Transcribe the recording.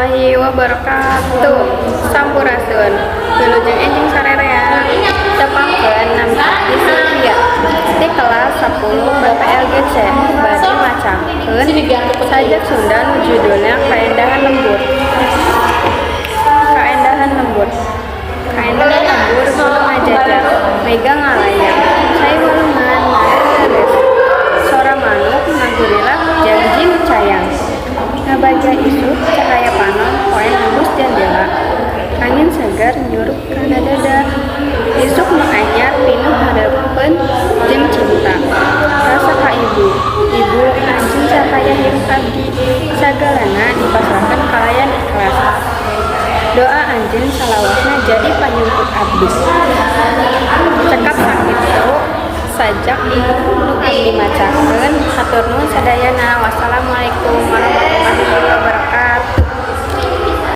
Warahmatullahi wabarakatuh. Sampurasun. Wilujeng enjing sarerea. Tepangkeun, nami abdi Sylvia di kelas 10 BPLGC, bade macakeun sajak Sunda nu judulna Kaendahan Lembur. Kaendahan Lembur. Kaendahan lembur, bulu ngajajar, mega ngalayang, cai walungan ngareres, sora manuk ngagurilak, janji nu cayang. Ngabagja isuk, cahaya panon poe nembus jandela. Angin segar nyurup kana dada. Isuk nu anyar pinuh hareupin jeung cinta. Rasa ka ibu, ibu anjeun cahaya hirup abdi, sagalana dipasrahkeun kalayan ikhlas. Doa anjeun salawasna jadi panyungkuk abdi. Cekap sakitu sajak nu abdi macakeun. Hatur nuhun sadayana. Wassalamualaikum.